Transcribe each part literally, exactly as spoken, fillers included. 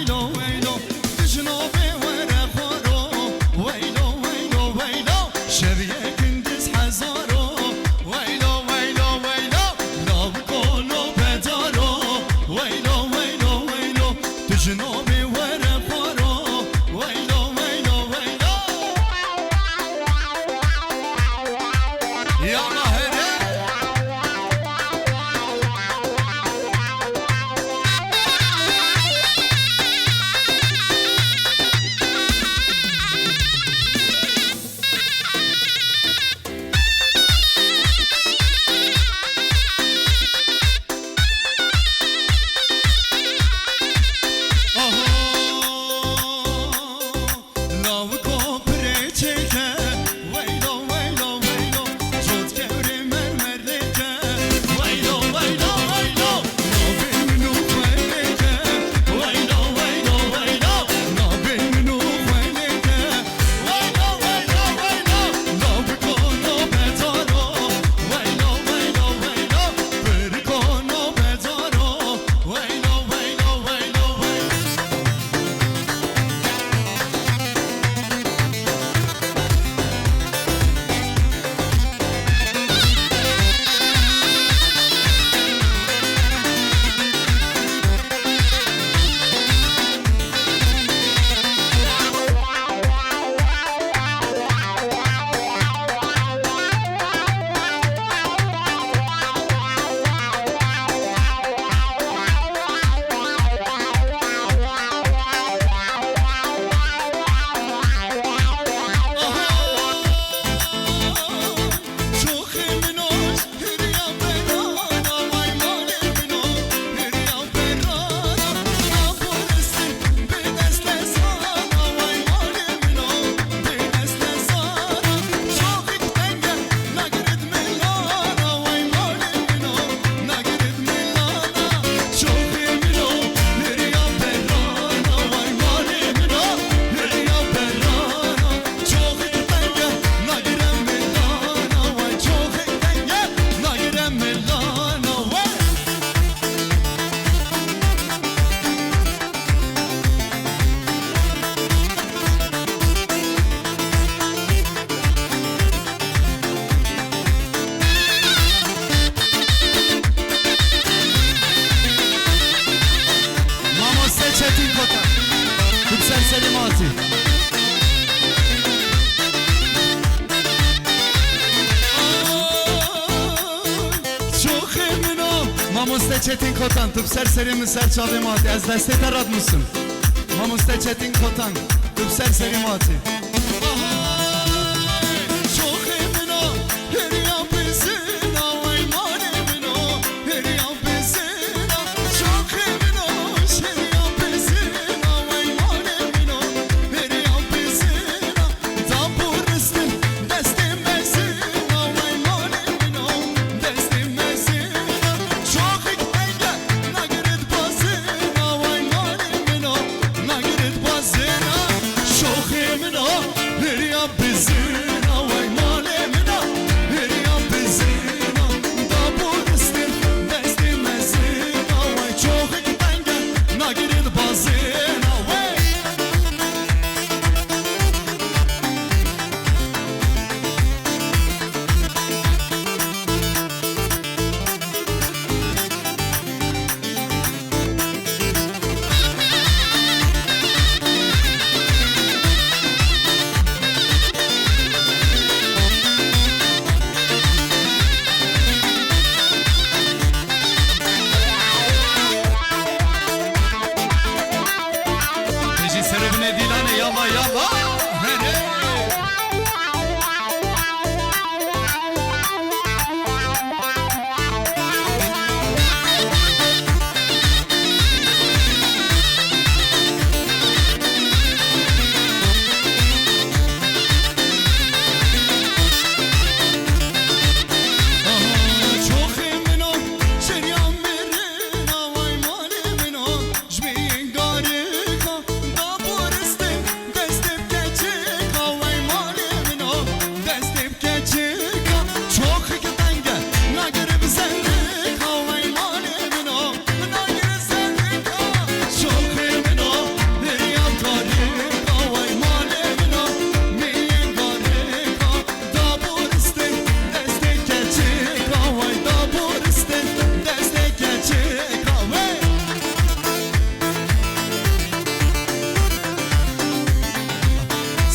Weylo, weylo, tu ji navê were xwaro. Weylo, weylo, weylo, şev ye kindiz hezaro. Weylo, weylo, weylo, law kono bedaro. Weylo, weylo, weylo, tu ji navê were xwaro. Weylo, weylo, weylo. Yalla here. Lawiko pirê çêke, weylo, weylo, weylo, cot kewrê mermer lêke, weylo, weylo, weylo, navê min û xwe lêke, weylo, weylo, weylo, navê min û xwe lêke, weylo, weylo, weylo, lawiko nobetaro, weylo, weylo, weylo, piriko nobetaro, weylo, weylo, weylo, weylo. Mamoste Çetin Kotan. Tu bi ser serê me hatî. Çoxê min o. Mamoste Çetin Kotan, tu bi ser serê min, ser çavê me hatî. Ez destê te radimûsim. Mamoste Çetin Kotan, tu bi ser serê me hatî. Çoxê min o, hêriya bizina, wey malê min o, hêriya bizina. Çoxê min o, hêriya bizina, wey malê min o, hêriya bizina. Da buristin destê mezina, wey malê min o, destê mezina. Çoxik tenge nagirit bazina, wey malê min o, nagirit bazina. Çoxê min o, hêriya bizina, wey malê min o, hêriya bizina. Da buristin destê mezina, wey çoxik tenge nagirit bazina, wey. Tejî serê binê dîlanê, yalla, yalla. Herê. Aha, çoxê min o, şeriya mirin a, way malê min o. Ji bê yên garika da boristê, destê bi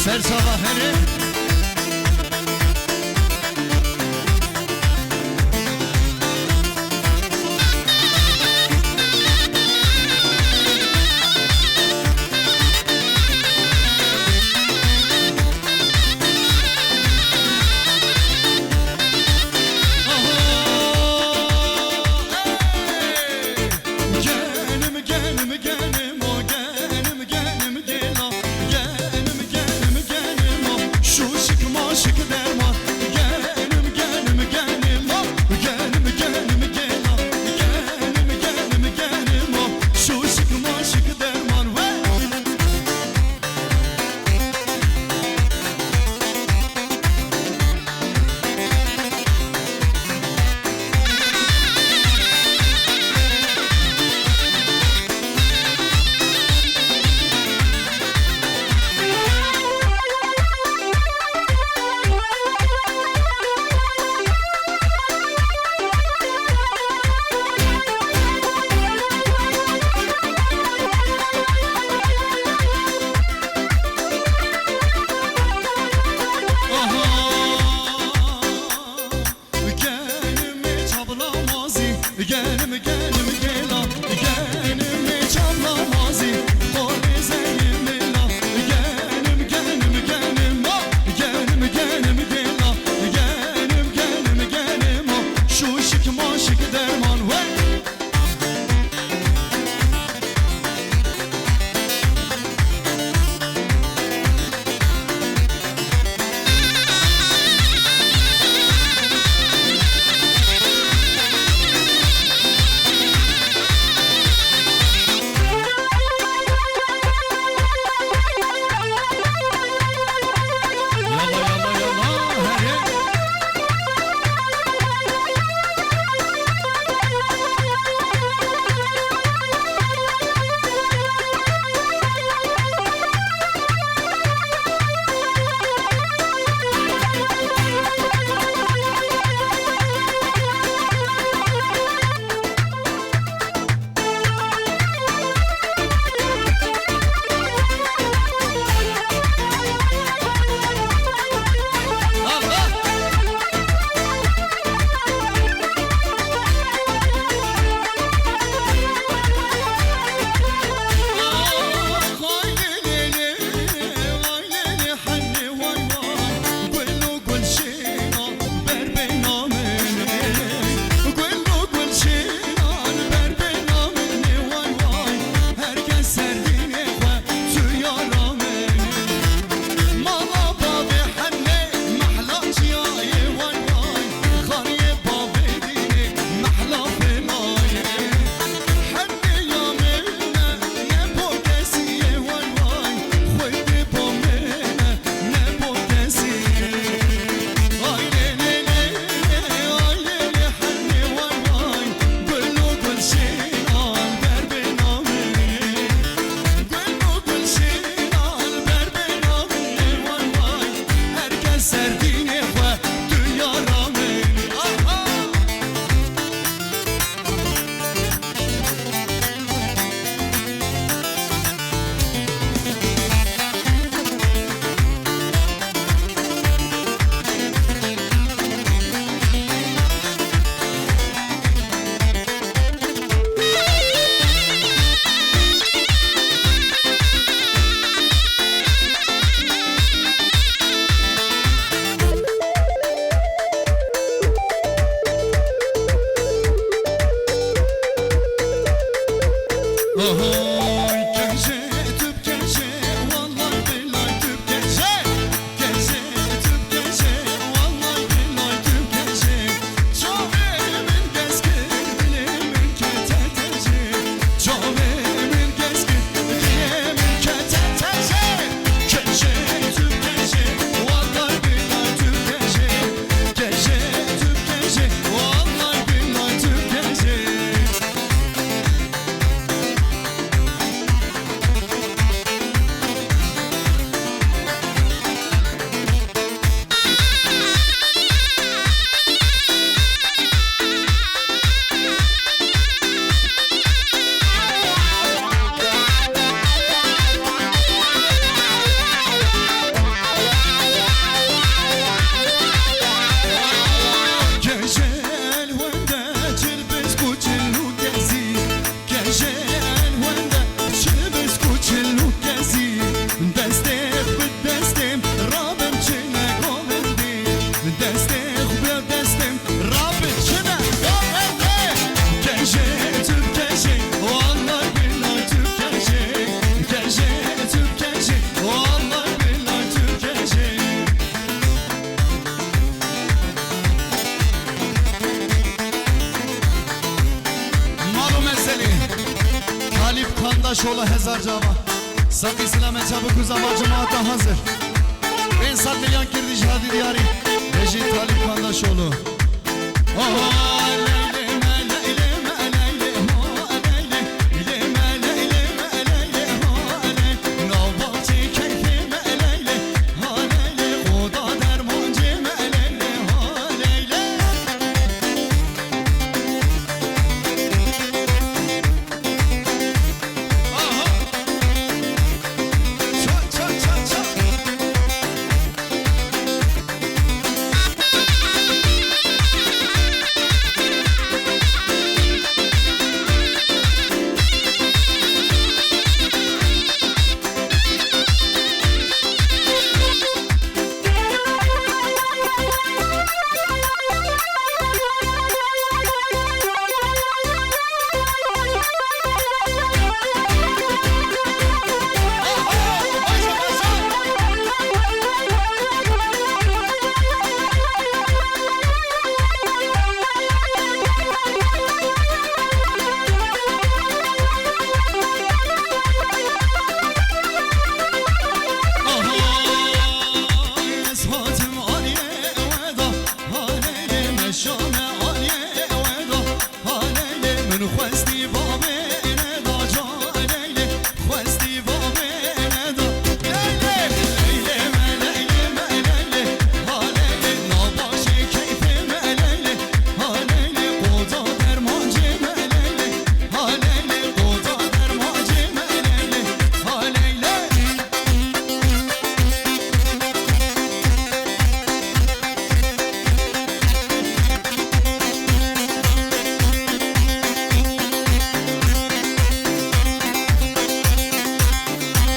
Ser çava herê. Genim, genim, genim, o genim, genim, gela. Genim, genim, genim, o. Şola hezar cava. Saqî silamê çabuk û zava cemaata hazir. Pênc sed milyon kirdî jihadî diyarî. Mecîd Talîb Kandaşoğlu. Oho, leylê me, leylê me, leylê, ho, leylê. Leylê me, leylê me, leylê, ho, leylê. Navbaxçê keyfê me, leylê, ha, leylê. Oda dermancê me, leylê, ha, leylê.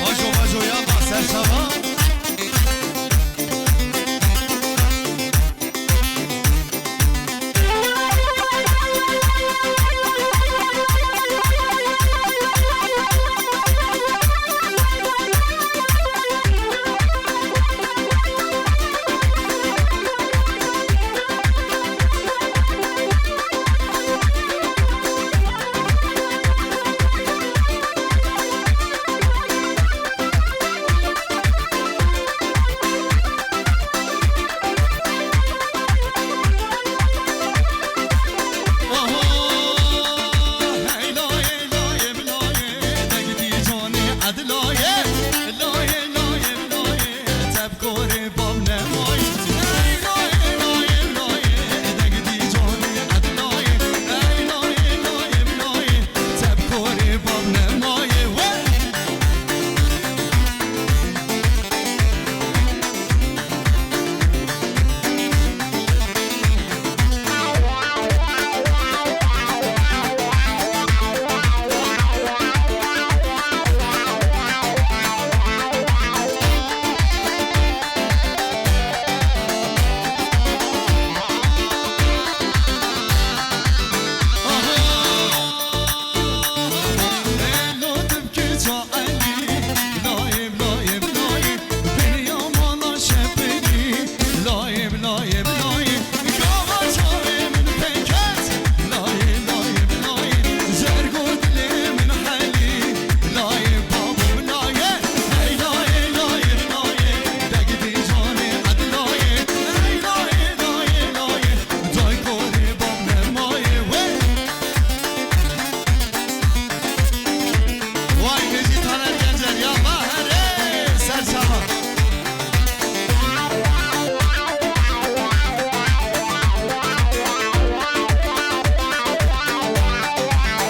Bajo, bajo ya, ba ser çava.